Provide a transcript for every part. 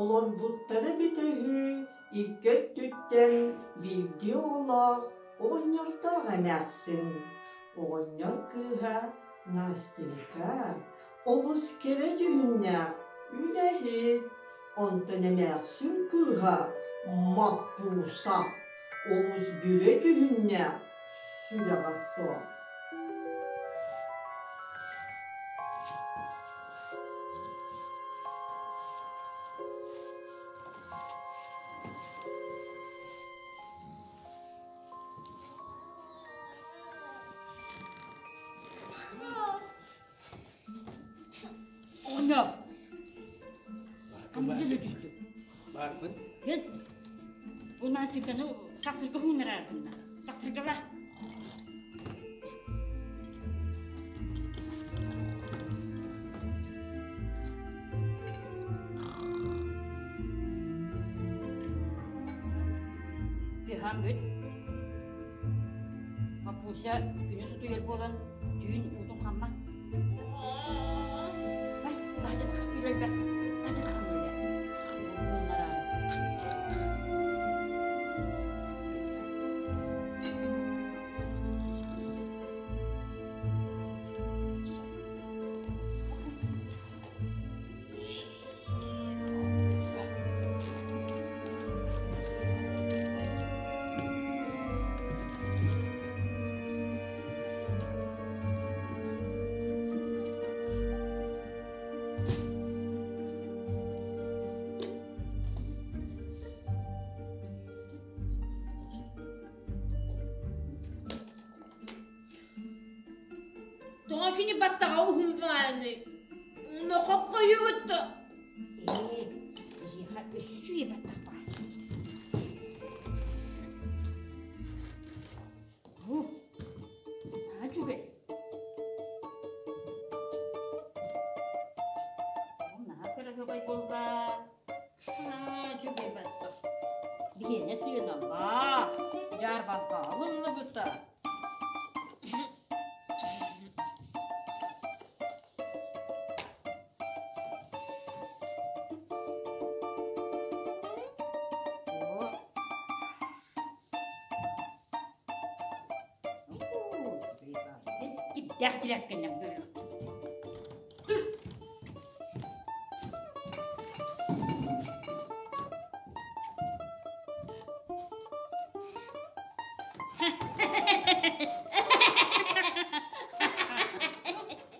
Олорбуттара эбитэ үһү, икки өттүттэн биирдии оҕолоох оҕонньордоох эмээхсин. Оҕонньор кыыһа Настенька олус кэрэ дьүһүннээх үлэһит, онтон эмээхсин кыыһа Маппууса олус бүрэ дьүһүннээх сүрэҕэ суох. Оҕонньор! Ханна түстү? Баарбын. Кэл. Бу Настеньканы сахсырга ууннараартынна. Сахсыргала. Тыһаан бүт. Папуся күнүс утуйар буолан түүн уутун хамма. Бай, баажатах үлэлбэх. Баажатах үлэлэ. Тоҕо кини баттаҕа уһун баҕайыный? Нохоп хойуубут Ээ, эһиэхэ өссө үчүгэй баттах баар. Бу, наһаа үчүгэй. Ол наһаа кыраһыабай буолла. Наһаа үчүгэй баттах. Биһиэнэ сыаналаах, дьаарбаҥка алынныбыта. Киптээх тирээккэннэн бөлө.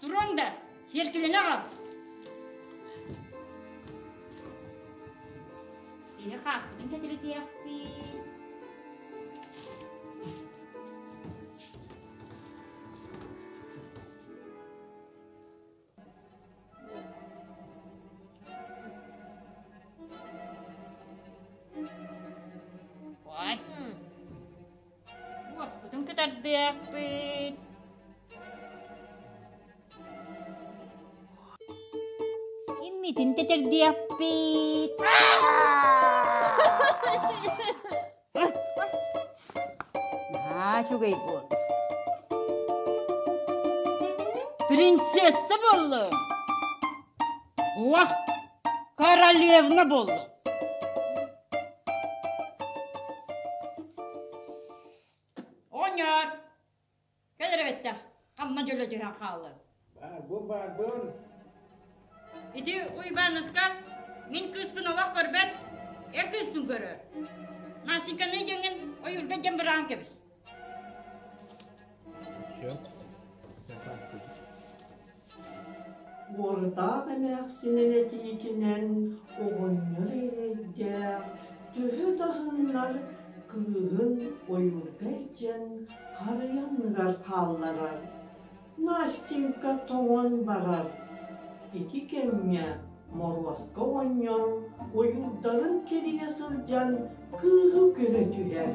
Туруоҥ да, сиэркилэни аҕал. Биһи хаахпытын кэтиритиэхпит. Ой. Уоспутун кытардыахпыт. Иннитин тэтэрдиэхпит. Наһаа үчүгэй буол. Принцесса буоллуҥ. Уох, королевна буоллуҥ. Оҕонньор, кэл эрэ. Онно дьөлө түһэн хаалла. Баарбын, баарбын. Ити Уйбааныска мин кыыспын олох көрбөт, эр кыыскын көрөр. Настеньканы дьэҥҥин ойуурга дьэн быраҕан кэбис. Уордаах эмээхсинин этиитинэн оҕонньор эрэйдээх төһө да аһыннар кыыһын ойуурга илдьэн харыйа анныгар хаалларар. Настенька тоҥон барар. Ити кэмҥэ Моруоска оҕонньор ойуурдарын кэрийэ сылдьан кыыһы көрө түһэр.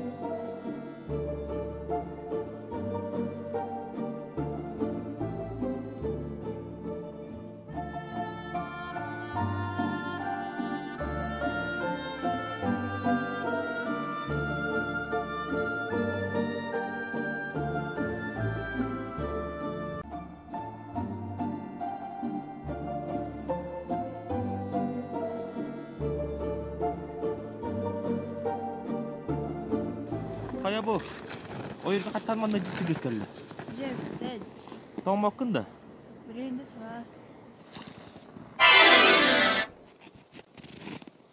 Хайа бу? Ойуурга хаттаан манна дьикти кыыс кэллэ. Дьэ, эбэтэ. Тоҥмоккун да? Билигин да сылаас.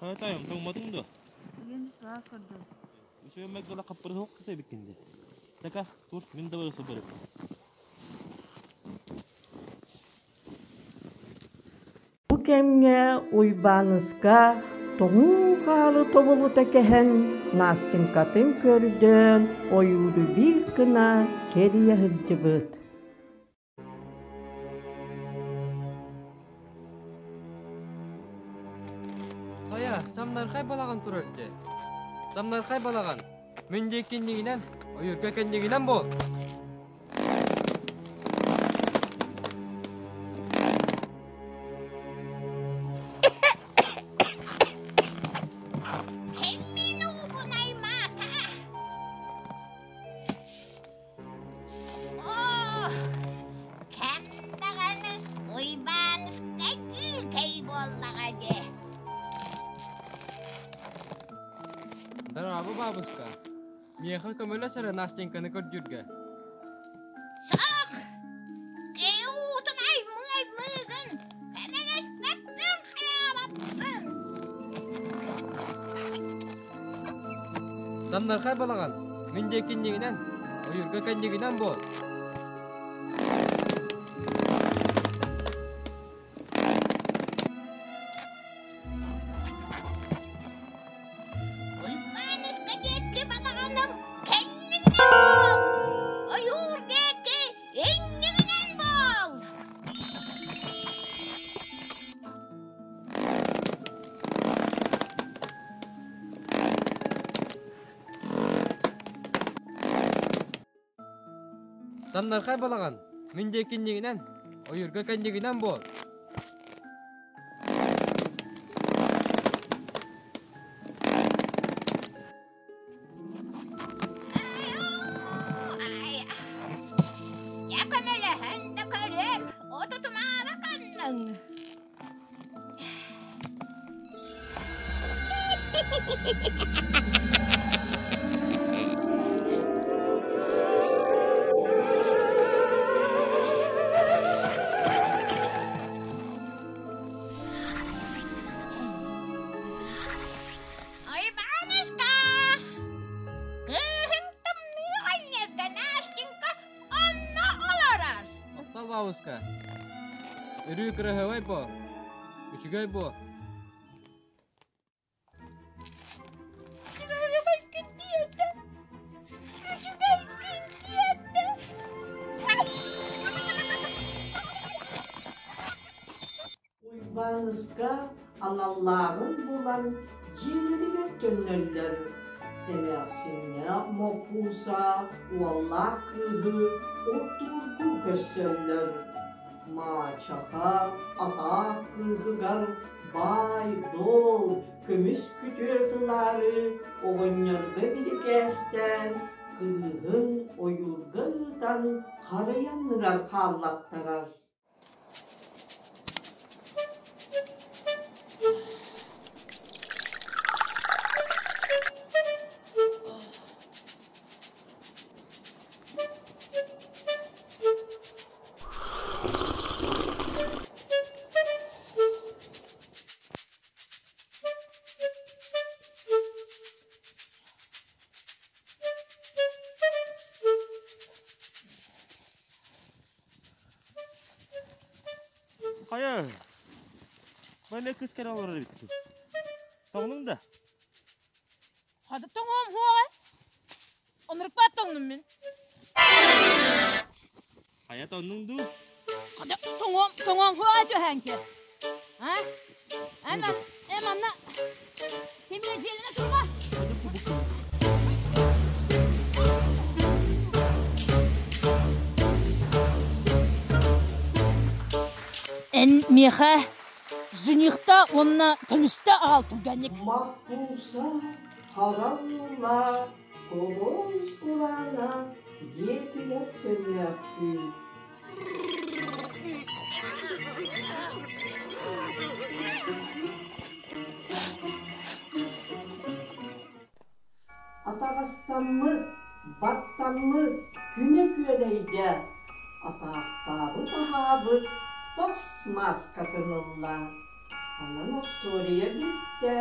Хайа таайым, тоҥмотуҥ дуо? Билигин да сылаас курдук. Үчүгэй мэгдала хаппырыһык кыс эбиккин дии. Така, тур, мин да барыса барыппын. Бу кэмҥэ Уйбааныска тоҥуу хаары тобулута кэһэн, Настенькатын көрдөөн, ойууру биир гына кэрийэ сылдьыбыт. Хайа, самнархай балаҕан турар дии. Самнархай балаҕан. Мин диэки иннигинэн, ойуурга кэннигинэн буол. Киммин уубун аймаата? Оо, кэм даҕаны Уйбааныскай күүкэй буоллаҕа дии. Дорообо, бабушка. Миэхэ көмөлөс эрэ Настеньканы көрдүүргэ. Суох! Киһи уутун аймыы-аймыыгын, көмөлөспөппүн хайаабаппын. Самнархай балаҕан, мин диэки иннигинэн, ойуурга кэннигинэн буол. Уйбааныска диэки балаҕаным кэннигинэн буол! Ойуур диэки иннигинэн буол! Самнархай балаҕан, мин диэки иннигинэн, ойуурга кэннигинэн буол. Дьэ көмөлөһөн да көрүөм, отутумаара ханныҥ. Ивановка! Кыыһыҥ тымныы оҕонньорго Настенька онно олорор. Оттон бабушка, өрүү кыраһыабай буол, үчүгэй буол. Кыраһыабай күн диэтэ, үчүгэй күн диэтэ. Уйбааныска аналлааҕын булан дьиэлэригэр төннөллөр. Эмээхсиннээх Моппууса уоллаах кыыһы уртуургуу көрсөллөр. Маачаха атаах кыыһыгар баай-дуол, көмүс күтүөт ылаары оҕонньорго бирикээстээн, кыыһын ойуурга ыытан харыйа анныгар хааллаттарар. Хайа, бу эмиэ кыыс кэлэ олорор эбит дуу. Тоҥнуҥ да? Хата тоҥуом суоҕа. Оннурукпаат тоҥнум мин. Хайа тоҥнуҥ дуу? Хата тоҥуом, тоҥуом суоҕа түһээнки. А? Эн, эн манна кимиэ дьиэлэнэ турма. Эн миэхэ женихта уонна көмүстэ аҕал түргэнник. Маппууса хара уулаах кулун кулаана дьиэтигэр төннөөхтүү. Атаҕастаммыт, баттаммыт күнэ күөлэйгэ атаахтаабыт аһаабыт тос мааскатын ылла. Онон остуоруйа бүттэ.